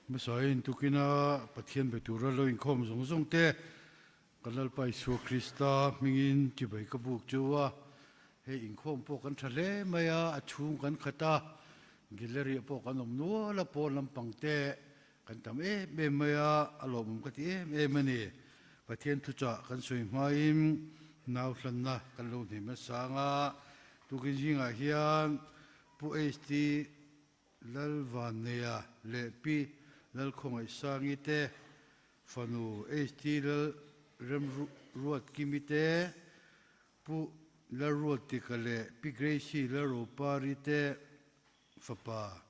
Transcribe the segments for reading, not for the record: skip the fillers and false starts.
Hmasain tukina Pathian be tura lo inkhawm zawng zawng te kan Lalpa Isua Krista hmingin chibai ka buk chu a. Hei inkhawm pawh kan tha hle mai a, a chhung kan khat a, gallery ah pawh kan awm nual a, pawn lampang te kan tam em em mai a, a lawmawm ka ti em em a ni. Pathian thuchah kan sawi hmain nau hlanna kan lo hnem nasang a, tukin zingah hian Pu HT Lalvanneia leh Pi Lalkhawngaihsangi te, fanu HT Lalremruatkimi te, Pu Lalruatdika leh Pi Gracie Lalropari te fapa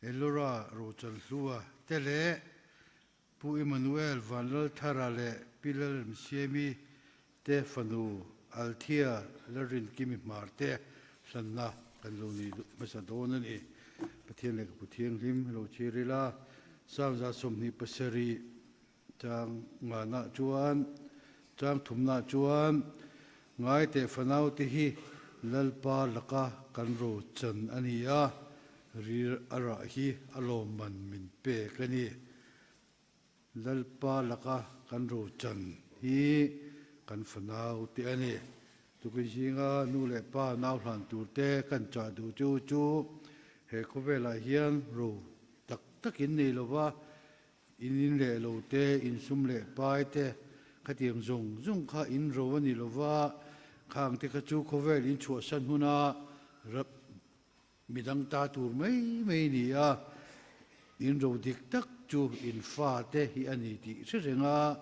Elora Rochanhlua te leh Pu Emmanuel Vanlalthara leh Pi Lalremsiami te fanu Althea Lalrinkimi Hmar te hlanna kan lo ni hmasa dawn a ni. Pathian leh ka Pu Thianghlim lo chhir ila, Psalm 27 chang nganah chuan, chang thumnah chuan, Ngai teh fanau te hi Lalpa laka kan ro chan a ni a, rir a rah hi a lawmman min pek a ni. Lalpa laka kan ro chan hi kan fanau te a ni. Tukin zinga nu leh pa nau hlan tur te kan chah duh chu chu he khawvelah hian ro tak takin nei lova, In in leh lo te, in sum leh pai te, khatiang zawng zawng kha in ro a ni lo va, khang te kha chu khawvel in chhuahsan huna rap midang ta tur mai mai ni a, in ro dik tak chu in fa te hi a ni tih hre reng a.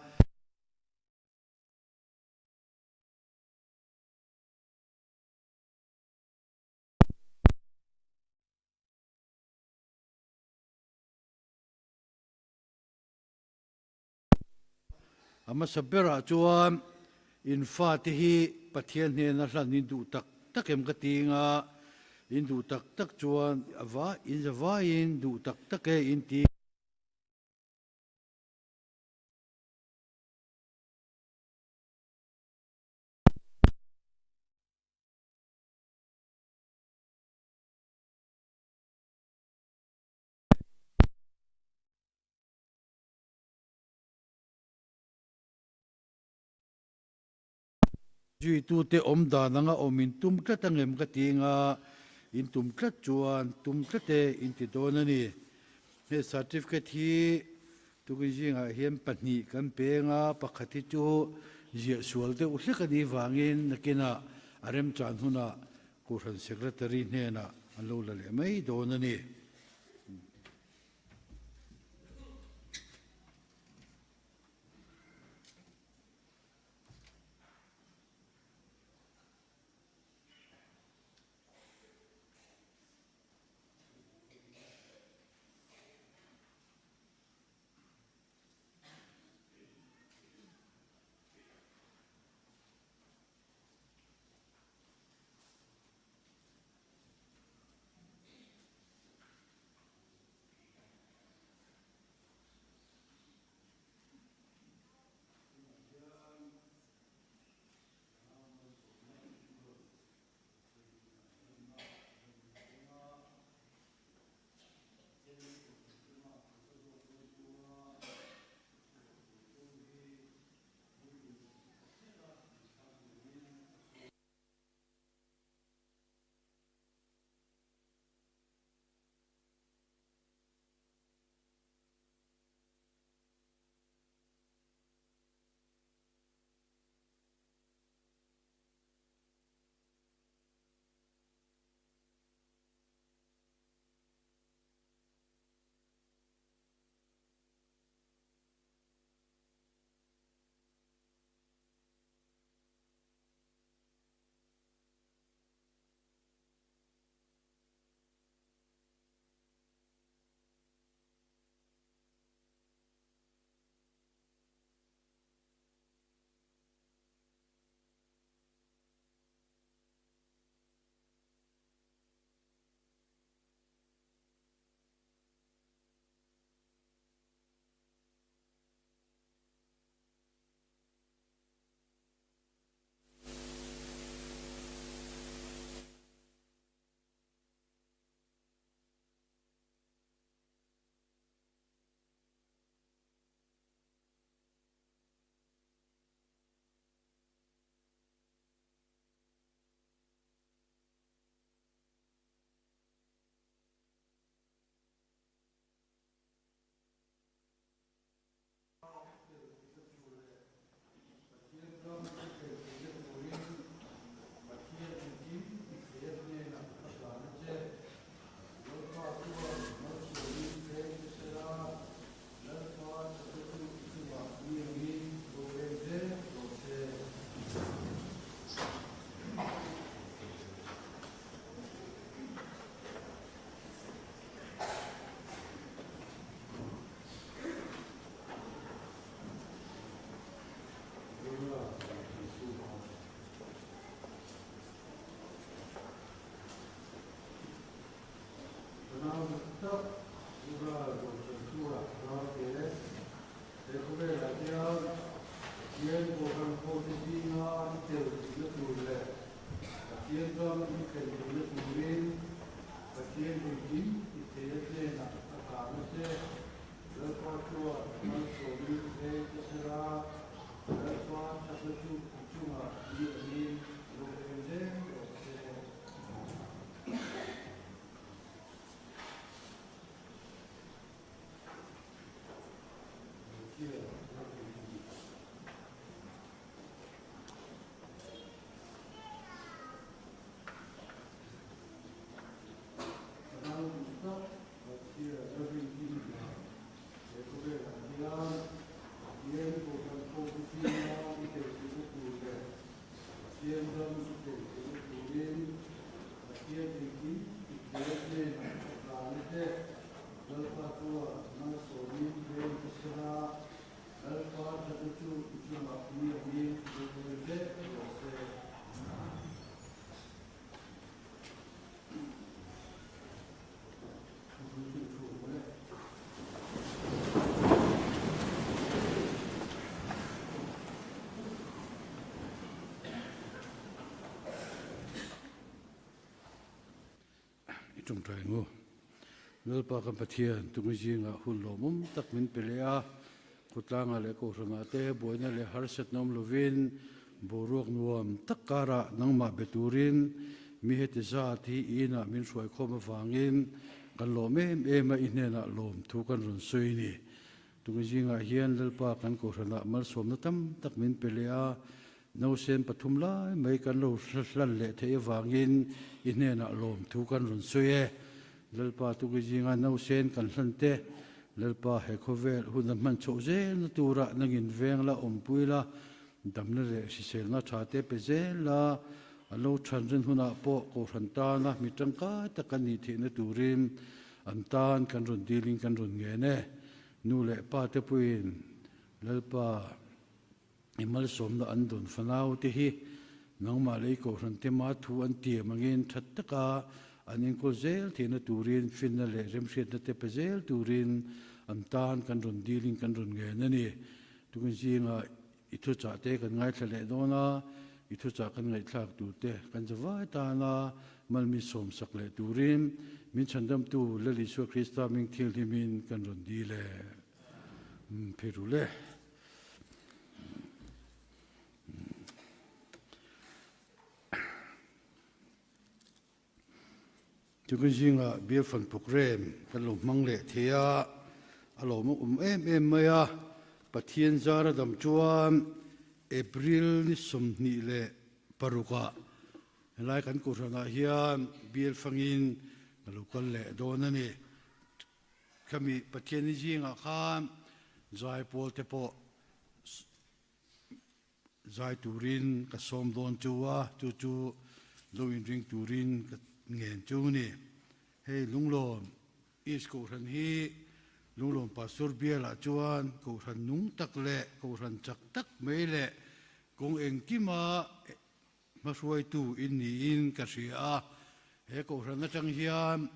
A hmasa berah chuan in fate hi Pathian hnena hlan in duh tak tak em ka ti anga, in duh tak tak chuan a vai in za vaiin duh tak tak e in ti. Zuitute awm dan anga awm in tum tlat angem ka ti anga in tum tlat chuan tum tlat e in ti dawn a ni. He certificate hi tukin zingah hian pahnih kan peng a, pakhat hi chu ziah sual deuh hlek a nih vangin nakinah a remchan hunah Kohhran Secretary hnenah an lo la leh mai dawn a ni. Ura Rochanhlua Ralte, he khawvelah hian Pathian Kohhran hote zinga i tel theihna tur leh Pathian ram i thlen theihna turin Pathian engkim i theia hnenah a hlana che. Lalpa chuan malsawmin veng che sela, Lalpa thatna chu i chungah ni angin lo thleng zel rawh se. Pathian engkim i thlir hnenah a tlana che. Lalpa chuan malsawmin veng che sela, Lalpa thatna chu i chungah mi angin lo tel zel rawh se. I tawngtai ang u. Lalpa kan Pathian tunge zingah hun lawmawm tak min pe leh a, khawtlangah leh kohhranah te buaina leh harsatna awm lovin boruak nuam tak karah nangmah be turin mi heti zat hi i inah min hruaikhawm avangin kan lawm em em a, i hnenah lawm thu kan rawn sawi a ni. Tunge zingah hian Lalpa kan kohhranah malsawmna tam tak min pe leh a, Nausen pathum lai mai kan lo hlan leh theih avangin i hnenah lawmthu kan rawn sawi e. Lalpa tuki zinga nausen kan hlan te, Lalpa he khawvel hun a hman chhoh zelna turah nangin veng la awmpui la, damna leh hriselna tha te pe zel la, an lo than rin hunah pawh Kohhran tana mi tangkai tak kan nih theihna turin an tan kan rawn dilin kan rawn ngen e. Nu leh pa te puiin Lalpa. I malsawmna an dawn fanau te hi nangmah lei kohhran te ma thu an tiam angin that taka an enkawl zel theihna turin finna leh remhriatna te pe zel turin an tan kan rawn dilin kan rawn ngen a ni. Tukin zinga i thuchah te kan ngaithla leh dawn a, i thuchah kan ngaihthlak tur te kan zavai tana malmi sawmsak leh turin min chhandamtu Lal Isua Krista hming thianghlimin kan rawn dil e. Phirule. Tukin zingah beer fan program kan lo hmang leh thei a, a lawm a awm em em mai a. Pathian zara dam chuan April ni 26 ah helai kan kohhranah hian beer fangin ka lo kal leh dawn a ni. Khami Pathian ni zingah khan zaipawl te pawh zai turin ka sawm dawn chu a, chu chu lo inring turin ka ngen chu ni. Hei Lunglawm East Kohhran hi Lunglawm Pastor bialah chuan Kohhran nung tak leh Kohhran chak tak mai leh kawng engkima Hmahruaitu in niin ka hria a, he Kohhran atang hian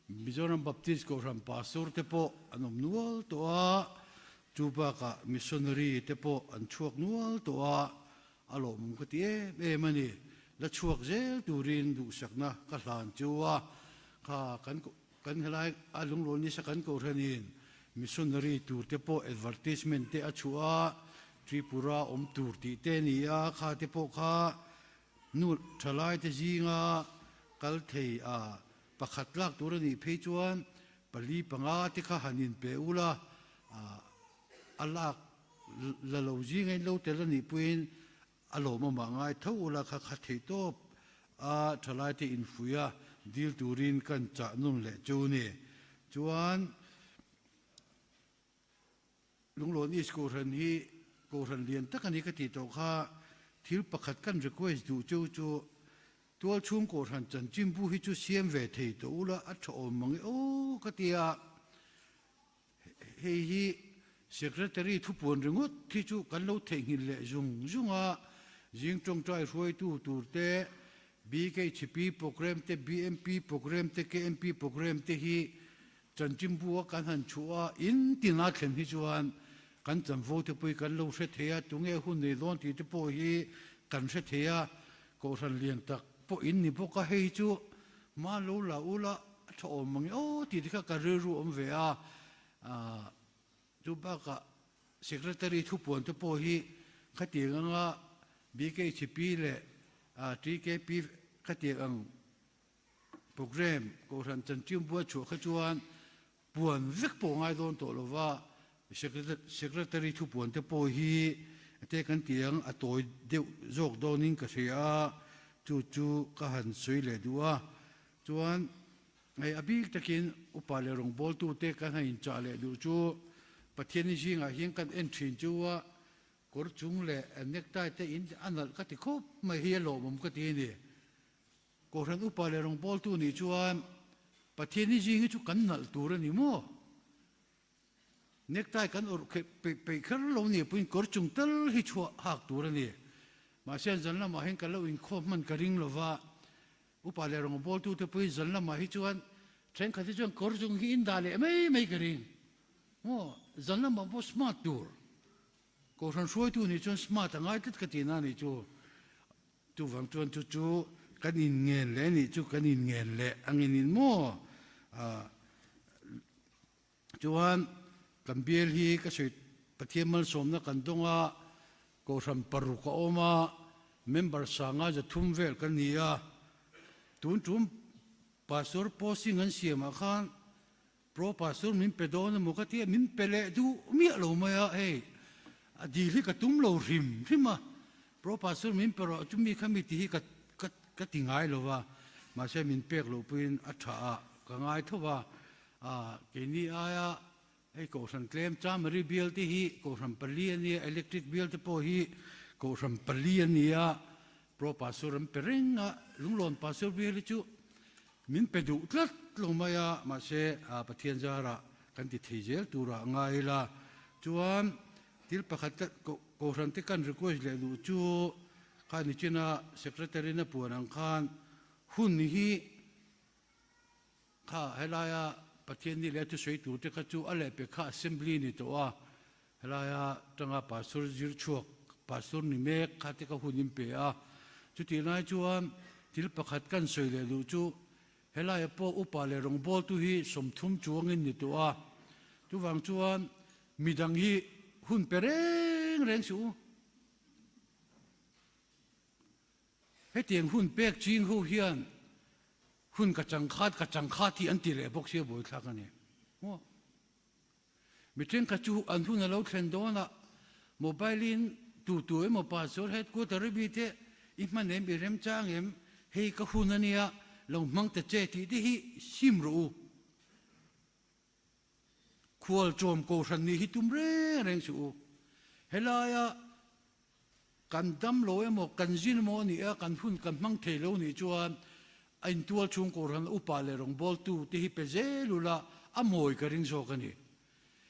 Mizoram Baptist Kohhran Pastor te pawh an awm nual tawh a, chu bakah Missionary te pawh an chhuak nual tawh a, a lawmawm ka ti em em a ni. La chhuak zel turin duhsakna ka hlan chu a, kha kan kan helai a lunglawl nisa kan Kohhranin Missionary tur te pawh advertisement te a chhuah a, Tripura awm tur tih te a ni a, kha te pawh kha nu thalai te zinga kal thei a pakhat lak tur a nih phei chuan pali panga te kha han inpe ula a lak la lo zinga in lo tel a nih pawhin a lawmawmah ngai tho ula kha kha theih tawp a thalai te infuih a dil turin kan chah nun leh chu ni chuan. Lunglawn East Kohhran hi Kohhran lian tak a ni ka tih tawh kha thil pakhat kan request duh cheu chu tualchhung Kohhran chanchinbu hi chu siam ve thei tawh ula a tha awm mang e aw ka ti a, hei hi Secretary thupuan ringawt hi chu kan lo theihnghilh leh zung zung a, zing tawngtai hruaitu tur te, BKHP programme te, BMP programme te, KMP programme te hi. Chanchinbu a kan han chhuah a, in tina thlen hi chuan kan chanvo te pawh hi kan lo hre thei a, tunge hun nei dawn tih te pawh hi kan hre thei a, Kohhran lian tak pawh in ni bawk a, hei chu hma lo la u la a tha awm mang e aw tih te kha ka rilru awm ve a, chu bakah Secretary thupuan te pawh hi khatiang anga BKHP leh TKP khatiang ang Programme Kohhran chanchin buai chhuah kha chuan puan vek pawh ngai dawn tawh lo va, Secretary thupuan te pawh hi te kan ti ang a tawi deuh zawk dawnin ka hria a, chu chu ka han sawi leh duh a. Chuan hei a bik takin upa leh rawngbawltute kan han inchah leh duh chu Pathian zingah hian kan en thin chu a, kawr chung leh necktie te in a nalh ka ti khawp mai hi a lawmawm ka ti a ni. Kohhran upa leh rawngbawltu nih chuan Pathian hi zing hi chu kan nalh tur a ni maw? Necktie kan awrh peih kher lo nih pawhin kawr chung tal hi chhuah hak tur a ni. Mahse zan lamah hian ka lo inkhawm hman ka ring lo va, upa leh rawngbawltute pawhin zan lamah hi chuan thenkhat hi chuan kawr chung hi in dah leh mai mai ka ring maw? Zan lamah pawh smart tur. Kohhran hruaitu nih chuan smart a ngai tlat ka tihna a nih chu. Chuvang chuan chu chu kan inngen leh nih chu kan inngen leh angin in maw? Chuan kan bial hi ka sawi Pathian malsawmna kan dawng a, Kohhran paruk a awm a, member sanga zathum vel kan ni a. Tun tum Pastor posting an siamah khan Pro Pastor min pe dawn emaw ka tia min pe leh duh miah lo mai a, hei a dil hi ka tum lo hrim hrim a, Pro Pastor min pe rawh chumi kha mi ti hi ka ka ka ti ngai lo va, mahse min pek loh puiin a tha a ka ngai tho va, ah keini aia hei Kohhran tlem Chamari bial te hi Kohhran pali a nia, Electric bial te pawh hi Kohhran pali a nia, Pro Pastor an pe reng a, Lunglawn Pastor bial hi chu min pe duh tlat lo mai a, mahse Pathian zarah kan ti thei zel turah a ngai ila. Chuan thil pakhat ka Kohhran te kan request leh duh chu kha nichina Secretary na puan ang khan hun hi Kha helaia Pathian ni leh thusawi turte kha chu a lehpek kha Assembly ni tawh a, helaia tanga Pastor zir chhuak, Pastor ni mek kha te kha hun in pe a. Chutih lai chuan thil pakhat kan sawi leh duh chu helaia pawh upa leh rawngbawltu hi 30 chuangin ni tawh a, chuvang chuan midang hi hun pe reng reng suh u. Hetiang hun pek ching ho hian hun ka chang khat ka chang khat hi an ti leh bawk sia buaithlak a ni. Maw? Mi thenkhat chu an hun a lo thlen dawnah mobile in tu tu emaw pastor headquarter a mi te i hman em i remchang em hei ka hun a nia lo hmang ta che tih te hi sim rawh u. Khualchawm kohhran nih hi tum reng reng suh u. Helaia Kan dam lo emaw, kan zin emaw a nih a, kan hun kan hmang thei lo nih chuan a intual chhung Kohhran upa leh rawngbawltu te hi pe zel ula a mawi ka ring zawk a ni.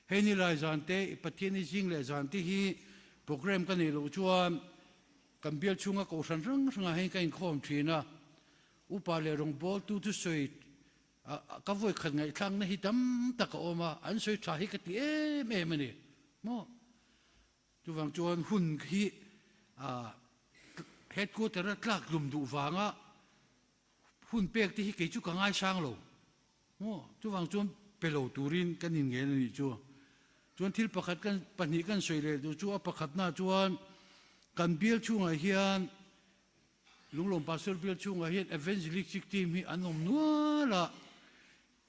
Hei ni lai zan te, Pathian i zing leh zan te hi programme ka neih loh chuan kan bial chhunga Kohhran hrang hrangah hian ka inkhawm thin a, upa leh rawngbawltu thusawi ka vawi khat ngaihthlakna hi tam tak a awm a, an sawi tha hi ka ti em em a ni maw? Chuvang chuan hun hi headquarter a tlak tlum duh vanga hun pek te hi kei chu ka ngaisang lo maw? Chuvang chuan pe lo turin kan inngen a nih chu. Chuan thil pakhat kan pahnih kan sawi leh duh chu a pakhatna chuan kan bial chhungah hian Lunglawm Pastor bial chhungah hian Evangelistic team hi an awm nual a.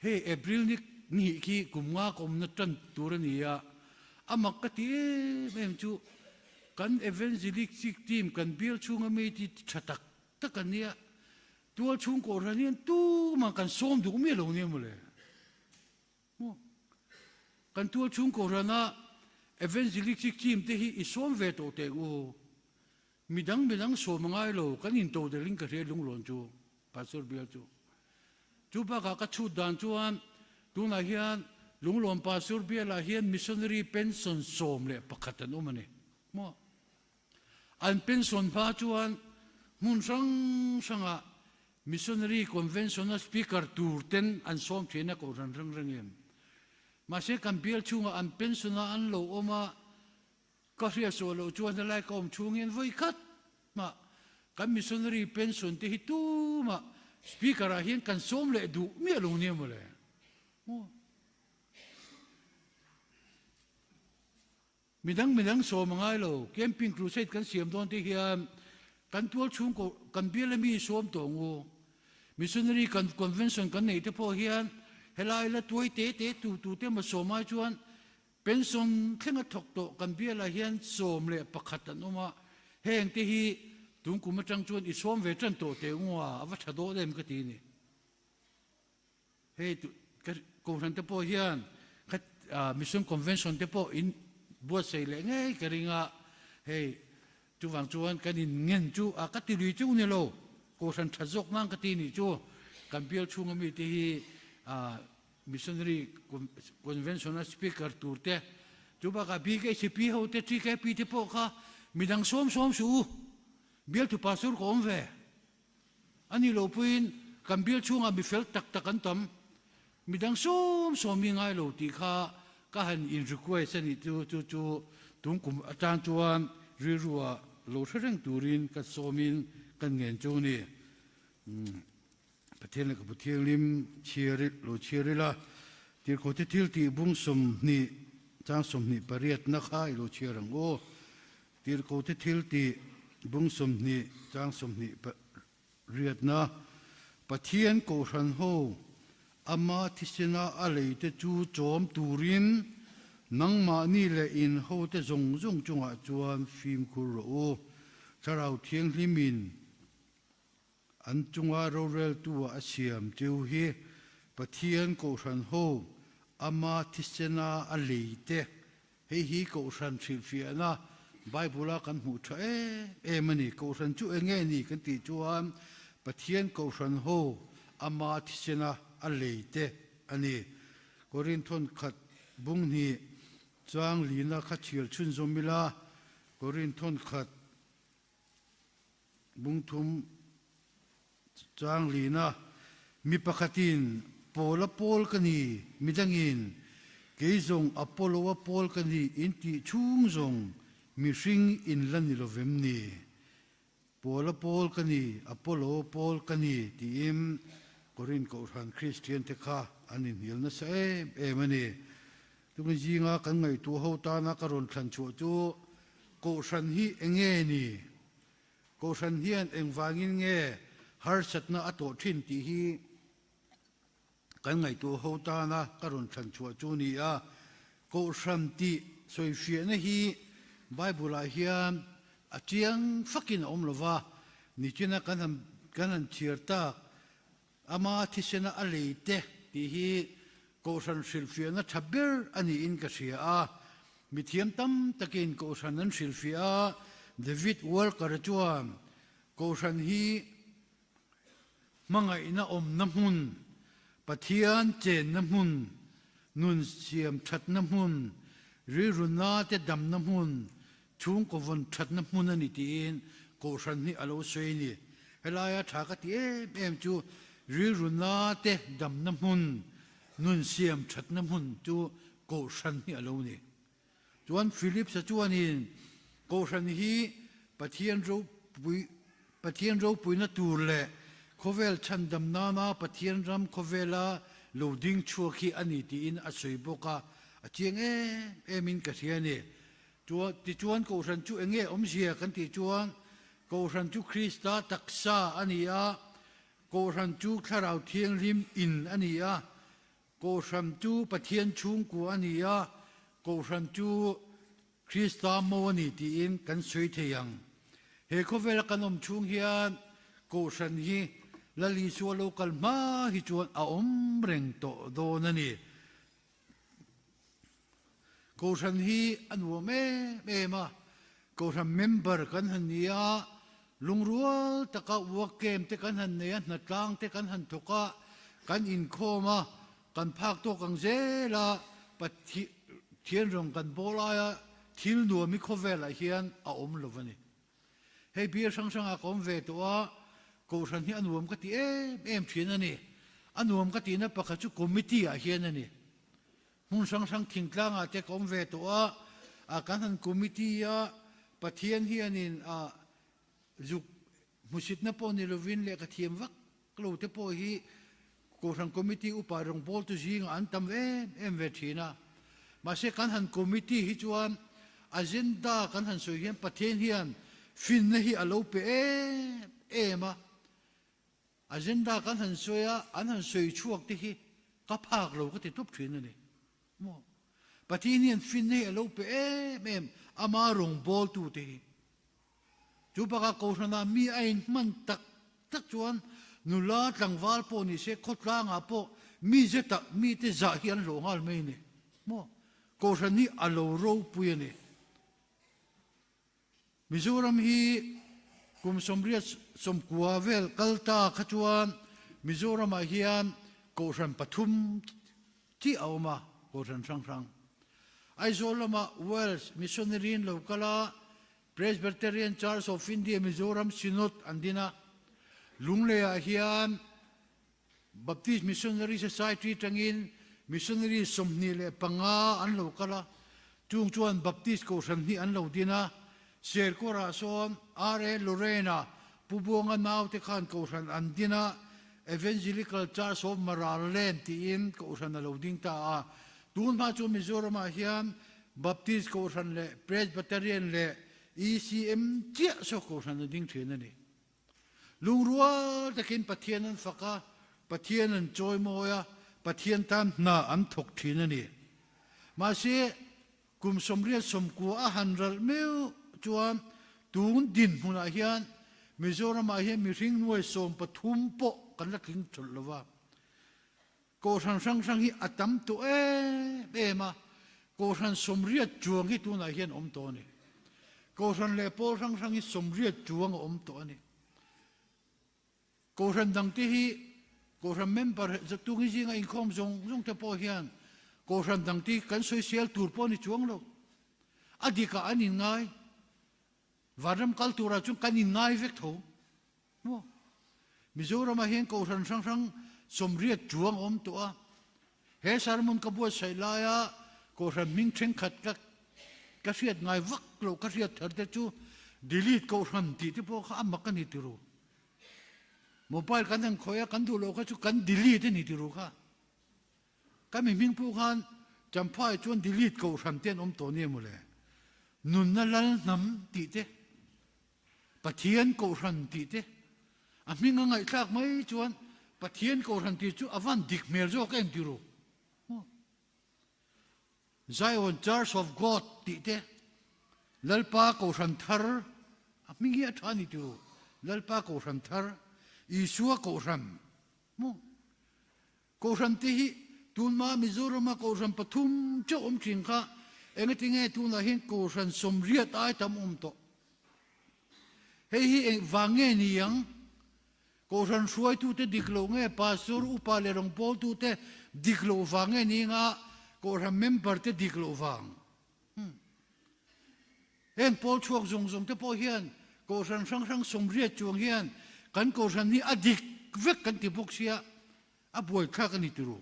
Hei April ni hnih khi kum nga ka awmna tan tur a ni a, a mak ka ti em em chu kan Evangelistic team kan bial chhunga mi ti tha tak tak an nia, tual chhung kohhran hian tumah kan sawm duh miah lo nia mawle. Maw? Kan tual chhung kohhrana Evangelistic team te hi i sawm ve tawh teh u. Midang midang sawm a ngai lo, kan intodelh in ka hria lunglawn chu, Pastor bial chu. Chu bakah ka chhut dan chuan tunah hian Lunglawm Pastor bialah hian missionary pension 11 an awm a ni. Maw? An pension hma chuan hmun hrang hrangah missionary convention a speaker tur ten an sawm thin a, kohhran reng reng em. Mahse kan bial chhungah an pension a an lo awm a, ka hriatsuah loh chuan helai ka awm chhung hian vawi khat mah kan missionary pension te hi tumah speaker ah hian kan sawm leh duh miah lo nia mawle. Maw? Midang midang sawm a ngai lo, camping crusade kan siam dawn te hian kan tual chhung ko kan bial ami sawm tawh ang u. Missionary kan convention kan neih te pawh hian helai la tuai te te tu tu te emaw sawm ai chuan pension thlenga thawk tawh kan bialah hian 11 an awm a, heng te hi tun kum atang chuan i sawm ve tan tawh teh ngu a, a va tha dawn em ka ti ni. Hei Kohhran te pawh hian Mission Convention te pawh in buatsaih leh ngei ka ring a, hei chuvang chuan kan in ngen chu a ka ti lui chu ni lo, Kohhran that zawk nan ka ti nih chu kan bial chhunga mite hi Missionary Convention a Speaker tur te chu bakah BKCP ho te TKP te pawh kha midang sawm sawm suh u, bialtu pastor ka awm ve. A ni lo puiin kan bial chhungah mi fel tak tak an tam, midang sawm sawm mi ngai lo tih kha ka han in request a nih chu, chu chu tun kum atan chuan rilrua lo hre reng turin ka sawmin kan ngen chu a ni. Pathian lehkhabu thianghlim chhiar lo chhiar ila, Tirhkohte thil tih bung 20 chang 28 na kha i lo chhiar ang aw. Tirhkohte thil tih bung 20 chang 28na Pathian Kohhran ho ama thisena a leite chu chawm turin nangmahni leh in hote zawng zawng chungah chuan fimkhur rawh u. Thlarau Thianghlimin an chunga roreltu-ah a siam cheu hi Pathian Kohhran ho ama thisena a leite Hei hi Kohhran hrilhfiahna Bible-a kan hmuh tha em em a ni. Kohhran chu eng nge ni kan tih chuan Pathian Kohhran ho ama thisena a lei te a ni. Korinthon khat bung hnih chang lina kha chhiar chhunzawm ila Korinthon khat bung thum Chang lina, Mi pakhatin Paula pawl ka ni, midangin kei zawng Apollo-a pawl ka ni in tih chhung zawng mihring in la ni lovem ni? Paula pawl ka ni, Apollo pawl ka ni tiin Korinth Kohhran Kristiante kha an inhnial nasa em em a ni. Tuni zinga kan ngaihtuah ho tana ka rawn thlan chhuah chu Kohhran hi enge ni? Kohhran hian engvangin nge harsatna a tawh thin tih hi kan ngaihtuah ho tana ka rawn thlan chhuah chu ni a. Kohhran tih sawifiahna hi Bible-ah hian a chiang fakin a awm lo va, nichina kan han kan han chhiar tak ama thisena a lei te tih hi Kohhran hrilhfiahna tha ber a niin ka hria a. Mithiam tam takin Kohhran an hrilhfiah a, David Walker-a chuan Kohhran hi hmangaihna awmna hmun, Pathian chenna hmun, nun siam thatna hmun, rilruna te damna hmun, chhungkaw vawn thatna hmun a ni tiin Kohhran hi a lo sawi a ni. Helaia tha ka ti em em chu rilruna te damna hmun, nun siam thatna hmun chu Kohhran hi a lo ni. Chuan Phillips-a chuanin Kohhran hi Pathian ropui Pathian ropuina tur leh khawvel chhandam nana Pathian ram khawvela lo ding chhuak hi a ni tiin a sawi bawk a, a chiang em emin ka hria a ni. Chuan tichuan Kohhran chu eng nge awmzia kan tih chuan Kohhran chu Krista taksa a ni a, Kohhran chu Thlarau Thianghlim in a ni a, Kohhran chu Pathian chhungkua a ni a, Kohhran chu Krista mo a ni tiin kan sawi thei ang. He khawvela kan awm chhung hian Kohhran hi Lal Isua lo kal hma hi chuan a awm reng tawh dawn a ni. Kohhran hi a nuam em em a, Kohhran member kan han ni a, lungrual taka work camp te kan han nei a, hnatlang te kan han thawk a, kan inkhawm a, Kan phak tawk ang zel a, Pathian rawng kan bawl aia thil nuam hi khawvelah hian a awm lo a ni. Hei bial hrang hrangah ka awm ve tawh a, Kohhran hi a nuam ka ti em em thin a ni. A nuam ka tihna pakhat chu committee ah hian a ni. Hmun hrang hrang thingtlangah te ka awm ve tawh a, a kan han committee a Pathian hianin a zuk hmusitna pawh ni lovin lehkha thiam vak lo te pawh hi Kohhran committee upa rawngbawltu zingah an tam em em ve thin a. Mahse kan han committee hi chuan agenda kan han sawi hian Pathian hian finna hi a lo pe em em a. Agenda kan han sawi a, an han sawi chhuak te hi ka phak lo ka ti tawp thin a ni. Maw? Pathian hian finna hi a lo pe em em ama rawngbawltu te hi. Chu bakah Kohhranah mi a inhman tak tak chuan nula tlangval pawh ni se khawtlangah pawh mi zetah mite zah hi an hlawh nghal mai a ni. Maw? Kohhran hi a lo ropui a ni. Mizoram hi kum 89 vel kal ta kha chuan Mizoramah hian Kohhran pathum chiah a awm a, Kohhran hrang hrang. Aizawl lamah Welsh Missionary in lo kal a, Presbyterian Church of India Mizoram Synod an din a, Lungleiah hian Baptist Missionary Society tangin Missionary 25 an lo kal a, chung chuan Baptist Kohhran hi an lo din a, Serkawrah sawn R.A. Lorraine-a Pu Buanga naute khan Kohhran an din a, Evangelical Church of Maralland tiin Kohhran a lo ding ta a. Tun hma chu Mizoramah hian Baptist Kohhran leh Presbyterian leh ECM chiah saw Kohhran a ding thin a ni. Lungrual takin Pathian an fak a, Pathian an chawimawi a, Pathian tan hna an thawk thin a ni. Mahse, kum 89 a han ralh meuh chuan tun dinhmunah hian Mizoramah hian mihring nuai 13 pawh kan la tling thawlh lo va. Kohhran hrang hrang hi a tam tawh em em a, Kohhran 80 chuang hi tunah hian awm tawh a ni. Kohhran leh pawl hrang hrang hi 80 chuang a awm tawh a ni. Kohhran dangte hi Kohhran member zatungi zinga inkhawm zawng zawng te pawh hian Kohhran dangte hi kan sawisel tur pawh a ni chuang lo. A dikah an inngai. Vanram kal turah chuan kan inngai vek tho. Maw? Mizoramah hian Kohhran hrang hrang 80 chuang a awm tawh a. He sermon ka buatsaih laia Kohhran hming thenkhat ka ka hriat ngai vak loh ka hriat thar te chu delete Kohhran tih te pawh kha a mak a ni tiru. Mobile kan han khawih a kan duh loh kha chu kan delete a ni tiru kha. Ka mi hming pawh khan Champhai chuan delete Kohhran te an awm tawh nia mawle. Nunna lal hnam tih te. Pathian Kohhran tih te a hming a ngaihthlak mai chuan Pathian Kohhran tih chu a van dik hmel zawk em ti ru. Zion Church of God tih te Lalpa Kohhran thar a hming hi a tha ni ti ru. Lalpa Kohhran thar Isua Kohhran maw Kohhran te hi tunma Mizorama Kohhran pathum chauh awm thin kha engatinge tunah hian Kohhran 80 ai tam awm tawh. Hei hi eng vang nge ni ang? Kohhran hruaitute dik loh nge Pastor upa leh rawngbawltute dik loh vang nge ni anga Kohhran member te dik loh vang? Heng pawl chhuak zawng zawng te pawh hian Kohhran hrang hrang 80 chuang hian kan Kohhran hi a dik vek kan ti bawk sia a buaithlak a ni turu.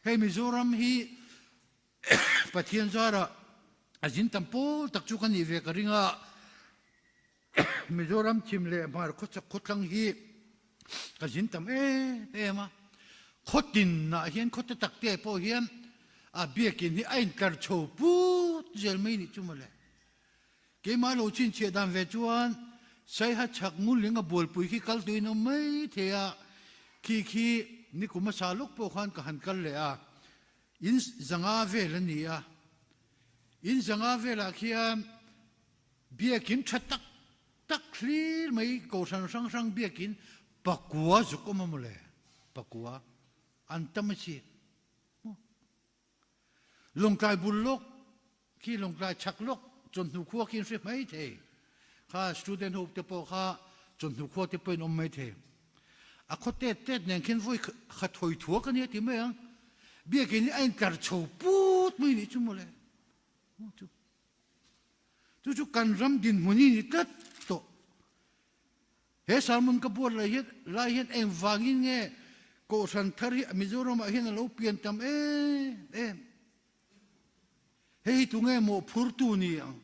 Hei Mizoram hi Pathian zarah a zin tam pawl tak chu ka nih ve ka ring a, Mizoram chhim leh hmar khawchhak khawthlang hi ka zin tam em em a. Khawtinah hian khawte takte pawh hian a biakin hi a intlar chho put zel mai nih chu mawle. Keimah lo chhinchhiah dan ve chuan Saiha chhak nguling a bualpui khi kal tuin awm mai thei a, khi khi nikum hmasa lawk pawh khan ka han kal leh a, in zanga vel a ni a. In zanga velah khian biakin tha tak tak thlir mai Kohhran hrang hrang biakin pakua zuk awm a mawle, pakua an tam a chi. Lawngtlai bul lawk khi Lawngtlai chhak lawk chawhnu khua khi an hre mai thei. Kha student ho te pawh kha chawhnu khua te pawhin awm mai thei. A khaw tet tet nen khin vawi khat hawi thuak a nia ti mai ang. Biakin hi a intlar chho put mai nih chu mawle. Chu chu chu kan ram dinhmun hi ni tlat tawh. He sermon ka buat lai hian lai hian engvangin nge Kohhran thar hi Mizoramah hian a lo pian tam em em. Hei hi tunge mawhphurtu ni ang?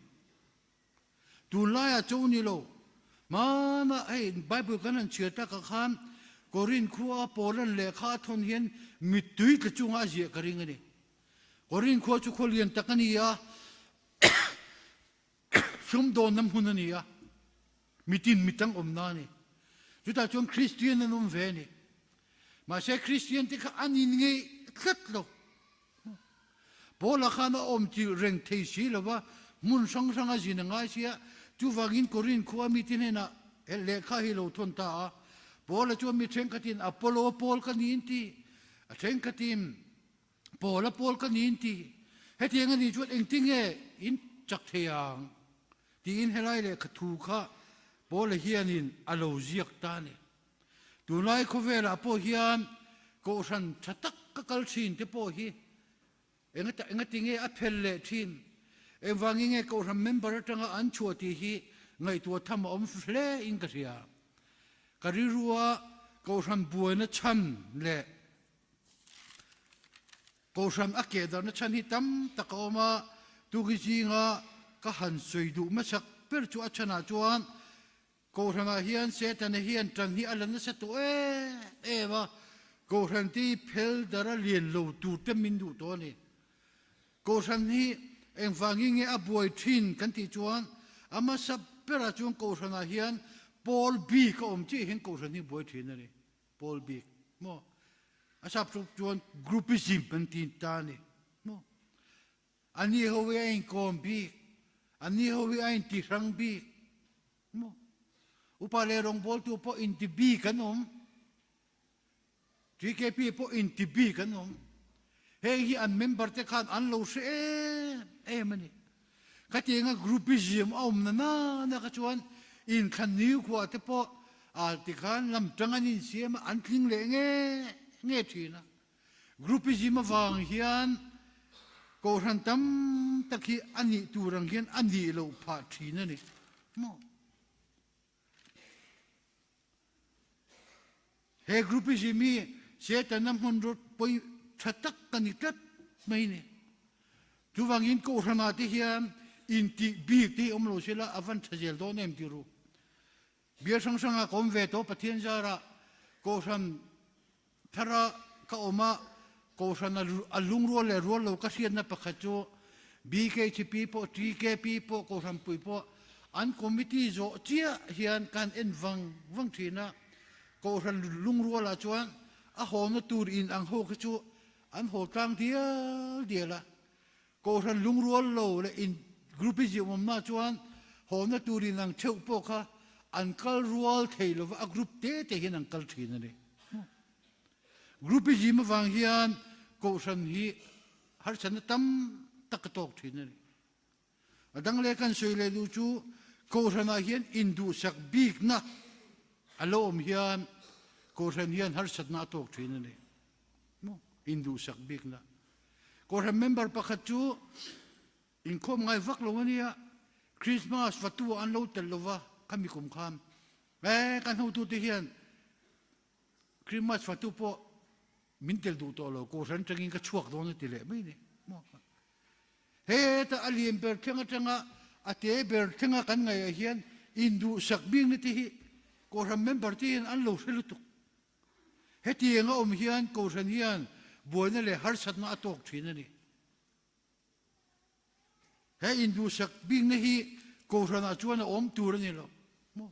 Tunlaiah cho ni lo. Hmanah hei Bible kan han chhiar takah khan Korin khua Paula'n lehkha a thawn hian mittui tla chunga a ziah ka ring a ni. Korin khua chu khua lian tak a ni a, sumdawnna hmun a ni a, mitin mitang awmna a ni. Chutah chuan Kristian an awm ve a ni. Mahse Kristian te kha an inngeih tlat lo. Paula khan a awm chilh reng thei si lo va, hmun hrang hrang a zin a ngai si a, chuvangin Korinth khua mite hnenah he lehkha hi lo thawn ta a. Paula chuan mi thenkhatin Apollo pawl ka niin ti, a thenkhatin Paula pawl ka niin ti. Hetiang a nih chuan engtinge in chak thei ang? tiin helai lehkha thu kha Paula hianin a lo ziak ta a ni. Tunlai khawvelah pawh hian kohhran tha tak ka kal thin te pawh hi engati nge a phel leh thin? Engvangin nge kohhran member atanga an chhuah tih hi ngaihtuah tham a awm hle in ka hria. Ka rilrua kohhran buaina chhan leh kohhran a kehdarhna chhan hi tam tak a awm a, tuki zinga ka han sawi duh hmasak ber chu a chhanah chuan Kohhranah hian Setana hian tan hi a la nasa tawh em em a, Kohhran te hi phel dara lian lo tur te min duh tawh a ni. Kohhran hi engvangin nge a buai thin kan tih chuan a hmasa berah chuan Kohhranah hian pawl bik a awm chiah hian Kohhran hi buai thin a ni. Pawl bik maw? A sap chuan groupism an ti ta a ni maw? A ni ho hi a inkawm bik, a ni ho hi a intihrang bik. Maw? Upa leh rawngbawltu pawh inti bik an awm. TKP pawh inti bik an awm. Heng hi an member te khan an lo hre em em a ni. Khatianga groupism a awm na na na kha chuan inthlan nikhua te pawh a tikhan lamtang an insiam a, an tling leh nge nge thin a. Groupism avang hian kohhran tam tak hi a nih tur ang hian a nih loh phah thin a ni maw? He groupism hi Setana hmanraw pawi tha tak a ni tlat mai a ni. Chuvangin kohhranah te hian intih bik te hi awm lo sela a van tha zel dawn em ti ru. Bial hrang hrangah ka awm ve tawh Pathian zarah kohhran Thara ka awm a, Kohhran a lungrual leh rual lo ka hriatna pakhat chu BKHP pawh TKP pawh Kohhranpui pawh an committee zawh chiah hian kan en vang vang thin a, Kohhran lungrualah chuan a hawna tur in ang ho kha chu an haw tlang dial dial a, Kohhran lungrual lo leh in groupism awmna chuan hawna tur in ang theuh pawh kha an kal rual thei lova a group te te hian an kal thin a ni. Groupism avang hian kohhran hi harsatna tam tak a tawk thin a ni. A dang leh kan sawi leh duh chu kohhranah hian induhsak bikna a lo awm hian kohhran hian harsatna a tawk thin a ni. Induhsak bikna. Kohhran member pakhat chu inkhawm ngai vak lo a nia, Christmas fatu ah an lo tel lo va khami kum khan. E, kan hotute hian Christmas fatu pawh min tel duh tawh lo, kohhran atangin ka chhuak dawn a ti leh mai ni. Heta a lian ber thleng atanga a te ber thlenga kan ngaihah hian induhsak bikna te hi kohhran member te hian an lo hre lutuk. Hetiang a awm hian Kohhran hian buaina leh harsatna a tawk thin a ni. He induhsak bikna hi Kohhranah chuan a awm tur a ni lo maw?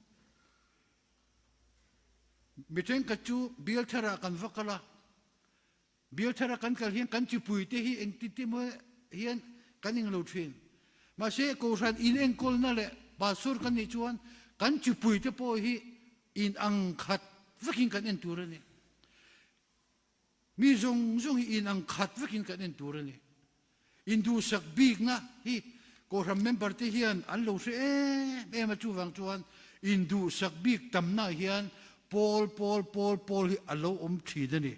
Mi thenkhat chu bial tharah kan va kal a, bial thara kan kal hian kan chipuite hi engtin te maw hian kan eng lo thin. Mahse Kohhran inenkawlna leh pastor kan nih chuan kan chipuite pawh hi In ang khat vekin kan en tur a ni. Mi zawng zawng hi in ang khat vekin kan en tur a ni. Induhsak bikna hi Kohhran member te hian an lo hre em em a, chuvang chuan induhsak bik tamna hian pawl pawl pawl pawl hi a lo awm thin a ni.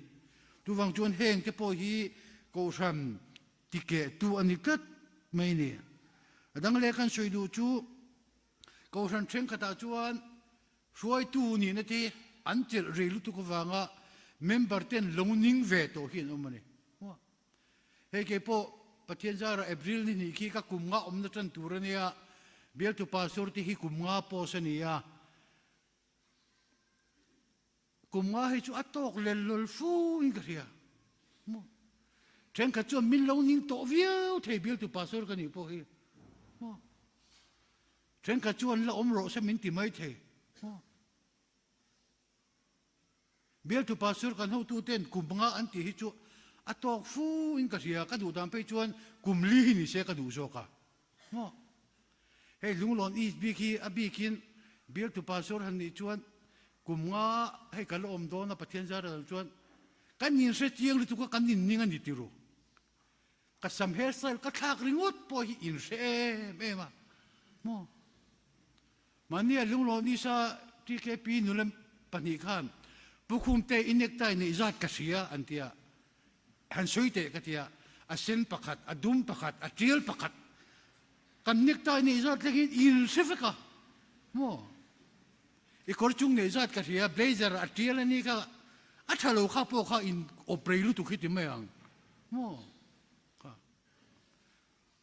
Chuvang chuan heng te pawh hi Kohhran tikehtu a ni tlat mai a ni. A dang leh kan sawi duh chu Kohhran thenkhatah chuan hruaitu nihna te an chelh rei lutuk avanga member ten lo ning ve tawh hi an awm a ni. Hei kei pawh Pathian zara April ni hnih khi ka kum nga awmna tan tur a nia, bialtu pastor te hi kum nga post a ni a. Kum nga hi chu a tawk lel lawl fu in ka hria. Maw? Thenkhat chuan min lo ning tawh viau thei bialtu pastor ka nih pawh hi. Maw? Thenkhat chuan la awm rawh se min ti mai thei. Maw? Bialtu pastor kan hotu ten kum nga an tih hi chu a tawk fu in ka hria. Ka duh dan phei chuan kum li hi ni se ka duh zawk a. Maw? Hei Lunglawn East bik hi a bikin bialtu pastor han nih chuan kum nga hei kan la awm dawn a Pathian zar ah chuan kan inhre chiang lutuk a kan inning a ni tiru. Ka sam hairstyle ka thlak ringawt pawh hi inhre em em a. Maw? Mahnia Lunglawn East a TKP nula pahnih khan Pu Khumte i necktie neih zat ka hria an ti a. Han sawi teh ka ti a, a sen pakhat, a dum pakhat, a tial pakhat. Kan necktie neih zat thleng hian in hre vek a, maw? I kawr chung neih zat ka hria, blazer a tial a ni kha, a tha lo kha pawh kha in awp rei lutuk hi ti mai ang, maw? Kha.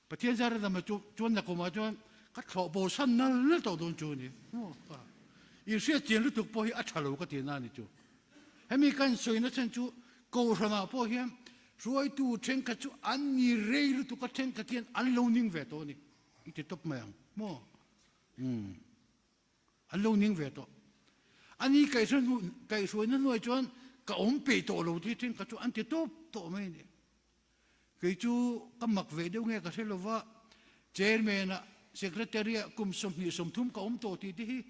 Pathian zara dama chu chuan nakumah chuan ka thlawh bo san nal nal tawh dawn chu a ni. Maw? Kha. In hriat chian lutuk pawh hi a tha lo ka ti na a ni chu. Hemi kan sawina chhan chu Kohhranah pawh hian hruaitu thenkhat chu an ni rei lutuk a, thenkhat hian an lo ning ve tawh a ni. I ti tawp mai ang maw? Umm. An lo ning ve tawh. Ani kaihhruaina hnuai chuan ka awm peih tawh lo tih thenkhat chu an ti tawp tawh mai a ni. Kei chu ka mak ve deuh nge ka hre lo va, Chairman-ah, Secretary-ah kum 20, 30 ka awm tawh tih te hi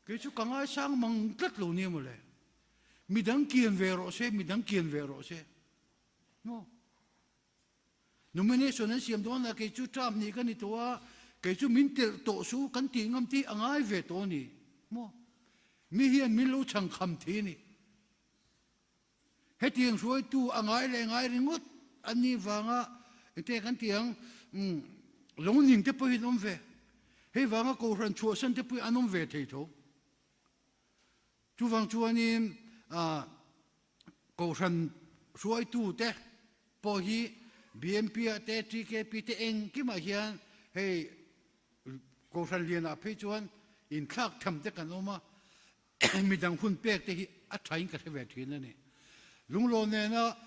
kei chu ka ngaisang mang tlat lo nia mawle. Midang kian ve rawh se, midang kian ve rawh se. Maw? Nomination an siam dawn a, kei chu term hnih ka ni tawh a, kei chu min telh tawh su kan tih ngam tih a ngai ve tawh a ni. Maw? Mi hian min lo chhang kham thei a ni. Hetiang hruaitu a ngai leh ngai ringawt an nih vanga engte kan ti ang, lungning te pawhin awm ve. Hei vanga Kohhran chhuahsan te pawhin an awm ve thei tho. Chuvang chuanin Kohhran hruaitu te pawh hi BMP ah te TKP te engkimah hian hei Kohhran lianah phei chuan inthlak tham te kan awm a. Midang hun pek te hi a thain ka hre ve thin a ni. Lunglawn nena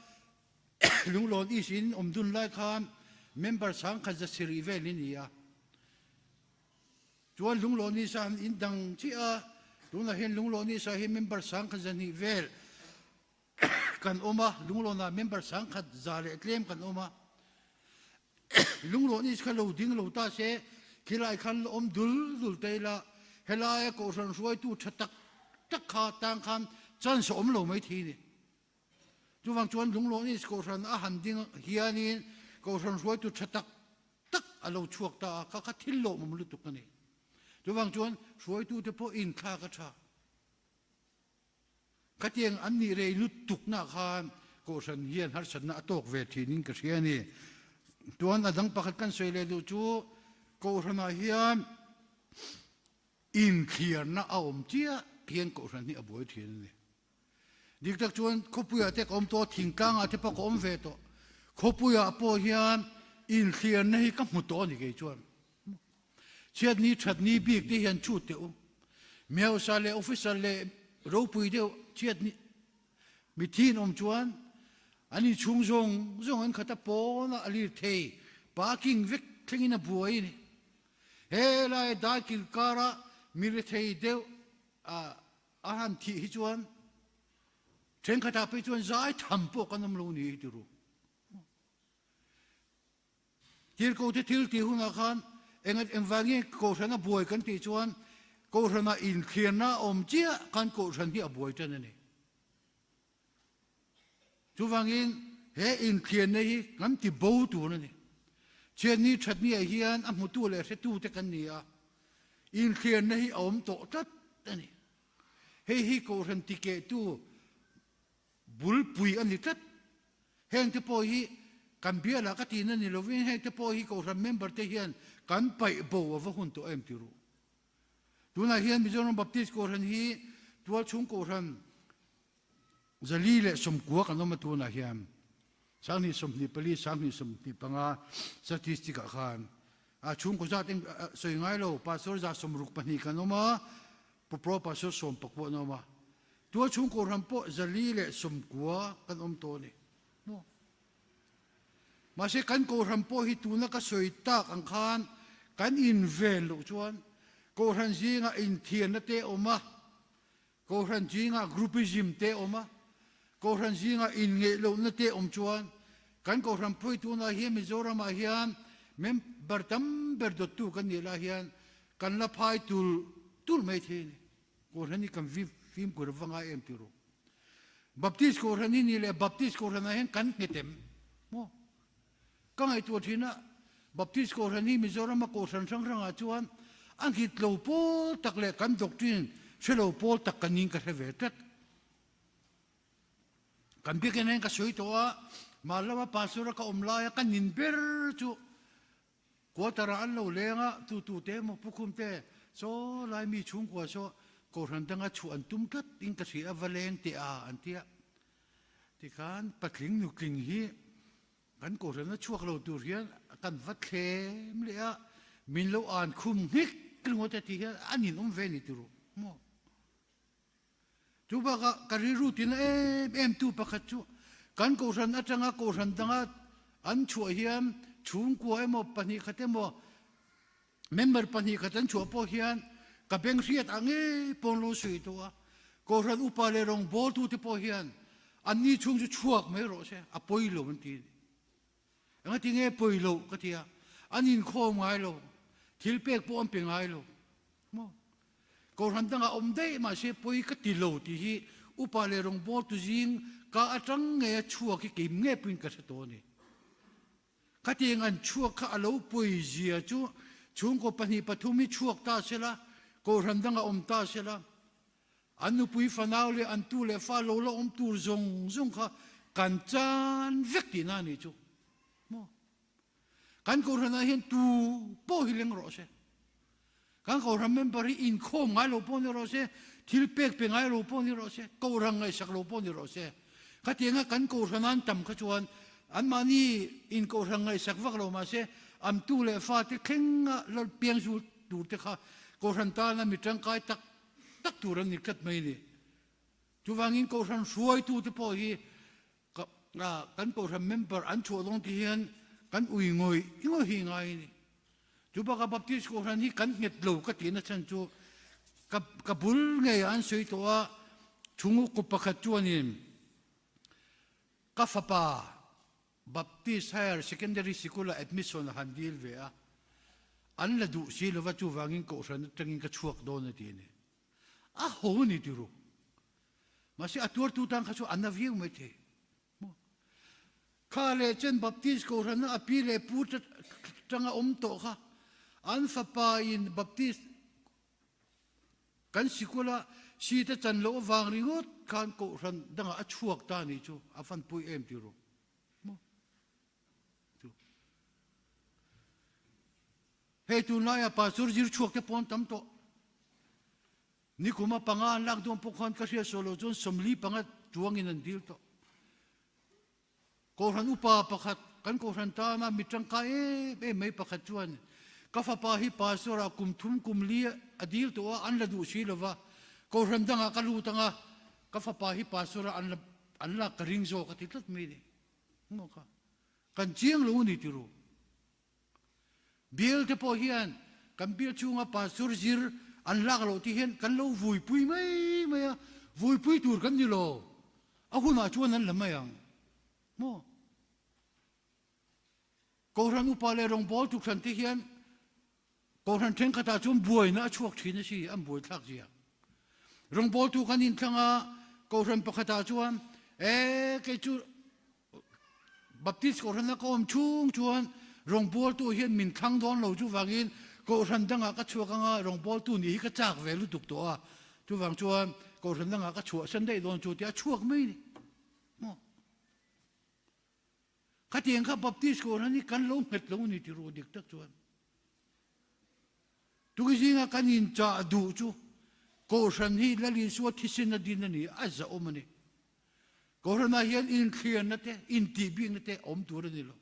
Lunglawn East in awm dun lai khan member sangkhat za sirih vel i ni a. Chuan Lunglawn East ah an in dang chiah a, tunah hian Lunglawn East ah hian member sangkhat za hnih vel kan awm a, Lunglawn ah member sangkhat za leh tlem kan awm a. Lungrawh ni kha lo ding lo ta se, khilai khan la awm dul dul te ila, helaia kohhran hruaitu tha tak tak kha tang khan chance a awm lo mai thi ni. Chuvang chuan Lungrawh ni kohhran a han ding hianin kohhran hruaitu tha tak tak a lo chhuak ta a, kha kha thil lawmawm lutuk a ni. Chuvang chuan hruaitute pawh inthlak a tha. Khatiang an nih rei lutukna khan Kohhran hian harsatna a tawk ve thinin ka hria a ni. Tuan a dang pakhat kan sawi leh duh chu Kohhranah hian inthliarna a awm chiah hian Kohhran hi a buai thin a ni. Dik tak chuan khawpuiah te ka awm tawh a, thingtlangah te pawh ka awm ve tawh. Khawpuiah pawh hian inthliarna hi ka hmu tawh a ni kei chuan. Chhiatni thatni bik te hian chhut teh u. Mi hausa leh officer leh ropui deuh chhiatni mithiin awm chuan an inchhung zawng zawng an khat a pawn a a lir thei parking vek thlengin a buai a ni. He lai daikil kara mi rethei deuh a han thih hi chuan thenkhatah phei chuan zai tham pawh kan awm lo ni hi ti ru. Tirhkohte thil tih hunah khan eng engvang nge Kohhran a buai kan tih chuan Kohhranah inthliarna a awm chiah khan Kohhran hi a buai tan a ni. Chuvangin he inthliarna hi kan ti bo tur a ni. Chhiatni thatni ah hian a hmutu leh hretute kan ni a, inthliarna hi a awm tawh tlat a ni. Hei hi Kohhran tikehtu bulpui a ni tlat. Heng te pawh hi kan bialah ka tihna ni lovin heng te pawh hi Kohhran member te hian kan paih bo a va hun tawh em ti ru. Tunah hian Mizoram Baptist Kohhran hi tualchhung Kohhran 419 kan awm a tunah hian. 2024, 2025 statistic ah khan a chhungkaw zat eng sawi ngai lo pastor za 62 kan awm a, pro pastor 19 an awm a. Tual chhungkaw ram pawh 190 kan awm tawh a ni. Maw? Mahse kan kohhran pawh hi tuna ka sawi tak ang khan kan inven loh chuan kohhran zingah inthianna te a awm a, kohhran zingah groupism te a awm a, kohhran zingah inngeih lohna te a awm chuan kan kohhran phawi tunah hian Mizoramah hian member tam ber dawttu kan nih lai hian kan la phai tul tul mai thei a ni. Kohhran hi kan fimkhur a va ngai em tih ru. Baptist Kohhran hi ni leh Baptist Kohhranah hian kan nghet em? Maw? Ka ngaihtuah thin a, Baptist Kohhran hi Mizorama Kohhran hrang hrangah chuan a nghet lo pawl tak leh kan doctrine hre lo pawl tak kan ning ka hre ve tlat. Kan biakinn ah hian ka sawi tawh a, Malama Pastor a ka awm laia ka nin ber chu Quarter ah an lo leng a, tu tu te emaw Pu Khum te saw lai mi chhungkua saw Kohhran danga chhuah an tum tlat in ka hria a va leng teh a an ti a. Tikhan patling nutling hi kan Kohhran a chhuak lo tur hian kan va thlem leh a, min lo an khum nghek ringawt a ti hian a ninawm ve ni turu maw. Chu bakah ka rilru tina em em tu pakhat chu kan kohhran atanga kohhran danga an chhuah hian chhungkua emaw 2 khat emaw member 2 khat an chhuah pawh hian ka beng hriat ang ngei pawn lo sawi tawh a. Kohhran upa leh rawngbawltu te pawh hian anni chhung chu chhuak mai rawh se a pawi lo an ti a ni. Engati nge pawi loh ka ti a, an inkhawm ngai lo, thil pek pawh an pe ngai lo. Maw? Kohhran dangah awm daih mahse pawi ka ti lo tih hi upa leh rawngbawltu zing ka atang nge a chhuak hi keim nge pawhin ka hre tawh a ni. Khatiang an chhuak kha a lo pawi zia chu chhungkaw 2 3 hi chhuak ta sela, kohhran dangah awm ta sela, An nupui fanau leh an tu leh fa lo la awm tur zawng zawng kha kan chan vek tihna a nih chu. Maw? Kan Kohhranah hian tu pawh hi leng rawh se. Kan Kohhran member hi inkhawm ngai lo pawh ni rawh se, thil pek pe ngai lo pawh ni rawh se, Kohhran ngaihsak lo pawh ni rawh se. Khatianga kan Kohhran an tam kha chuan anmahni in Kohhran ngaihsak vak lo mahse an tu leh fate thlenga lal piang zul tur te kha Kohhran tana mi tangkai tak tak tur an ni tlat mai a ni. Chuvangin Kohhran hruaitute pawh hi kan Kohhran member an chhuah dawn te hian kan ui ngawih ngawih hi ngai a ni. Chu bakah Baptist Kohhran hi kan nghet lo ka tihna chhan chu ka bul ngeiah an sawi tawh a, chhungu kup pakhat chuanin ka fapa Baptist Higher Secondary Sikul-ah admission a han dil ve a, an la duh si lova chuvangin kohhran atangin ka chhuak dawn a ti a ni. A ho a ni ti ru. Mahse a tuartu tan kha chu a na viau mai thei. Maw? Kha leh chen Baptist kohhrana a pi leh pu tanga awm tawh kha an fapa in Baptist Kan sikula seat a chan loh avang ringawt khan kohhran dangah a chhuak ta anih chu a fanpui em ti ru maw? Chu. Hei tunlaia pastor zir chhuak te pawh an tam tawh. Nikuma panga an lak dawn pawh khan ka hriat saw lo chuan 45 chuangin an dil tawh. Kohhran upa pakhat, kan kohhran tana mi tangkai em em mai pakhat chuan, Ka fapa hi pastor ah kum thum kum li a dil tawh a, an la duh si lova, kohhran dangah ka lut anga, ka fapa hi pastor ah an la an lak ka ring zawk a ti tlat mai a ni. Maw kha? Kan chiang lo a ni ti ru. Bial te pawh hian kan bial chhunga pastor zir an lak loh te hian kan lo vuipui mai mai a, vuipui tur kan ni lo, a hunah chuan an la mai ang maw? Kohhran upa leh rawngbâwl tukhran te hian kohhran ṭhenkhatah chuan buaina a chhuak ṭhin a si, an buaithlak zia. Rawngbâwltu kan inthlang a, kohhran pakhatah chuan, E, kei chu Baptist kohhrana ka awm chhung chuan rawngbawltu hian min thlang dawn lo chuvangin kohhran dangah ka chhuak anga rawngbawltu nih hi ka chak ve lutuk tawh a, chuvang chuan kohhran dangah ka chhuahsan daih dawn chu tih a chhuak mai a ni. Maw? Khatiang kha Baptist kohhran hi kan lo nghet lo a ni ti ruh dik tak chuan. Tuki zinga kan inchah duh chu kohhran hi Lal Isua thisen a din a ni, a zahawm a ni. Kohhranah hian inthliarna te, intihbikna te awm tur a ni lo.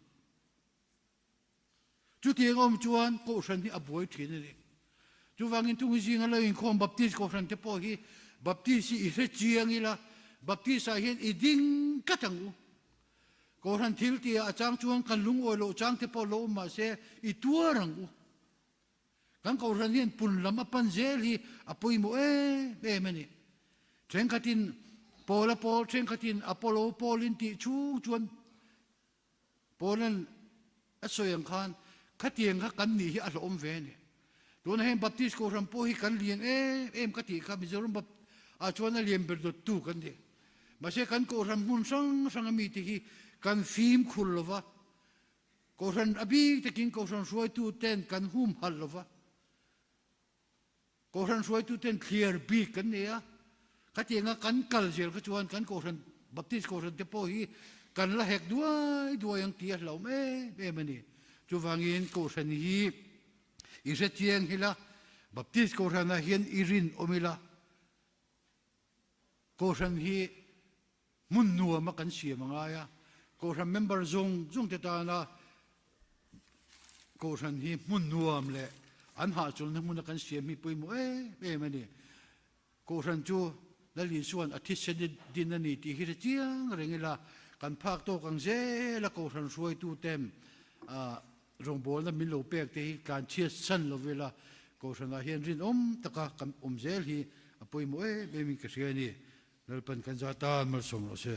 Chutiang awm chuan Kohhran hi a buai thin a ni. Chuvangin thung zinga lo inkhawm Baptist Kohhran te pawh hi Baptist hi i hre chiang ila, Baptist ah hian i ding tlat ang u. Kohhran thil tihah a chang chuan kan lungawi loh chang te pawh lo awm mah se i tuar ang u. Kan Kohhran hian pun lam a pan zel hi a pawimawh em em a ni. Thenkhatin Paula pawl, thenkhatin Apollo pawl in tih chhung chuan Paula'n a sawi ang khan khatiang kha kan nih hi a hlawhawm ve a ni. Tuna heng Baptist Kohhran pawh hi kan lian em em ka tih kha Mizoram Bap ah chuan a lian ber dawttu kan ni. Mahse kan Kohhran hmun hrang hrang a mite hi kan fimkhur lo va, Kohhran a bik takin Kohhran hruaitu ten kan humhalh lo va, Kohhran hruaitu ten thliar bik kan nei a, khatianga kan kal zel kha chuan kan Kohhran Baptist Kohhran te pawh hi kan la hek duai duai ang tih a hlauhawm em em a ni. Chuvangin Kohhran hi i hrechiang hila, Baptist Kohhranah hian i rinawm ila, Kohhran hi hmun nuama kan siam a ngai a, Kohhran member zawng zawng te tana Kohhran hi hmun nuam leh an hahchawlhna hmuna kan siam hi pawimawh em em a ni. Kohhran chu Lal Isua'n a thisen din a ni tih hi hre chiang reng ila, kan phak tawk ang zela Kohhran hruaituten rawngbawlna min lo pek te hi tlanchhiat san lo ila, Kohhranah hian rinawm taka kan awm zel hi a pawimawh em emin ka hria a ni. Lalpan kan za tan malsawm rawh se.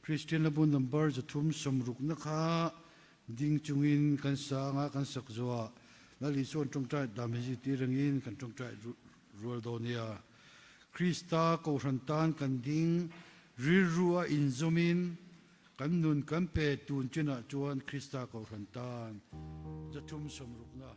Kristian Labu number 360 na kha ding chungin kan sanga kan sak zuah Lal Isuan tawngtai dam hi zirtir angin kan tawngtai rual dawn nia. Krista kohhran tan kan ding rilru a inzawmin kan nun kan pe tun chinah chuan Krista kohhran tan 360 na.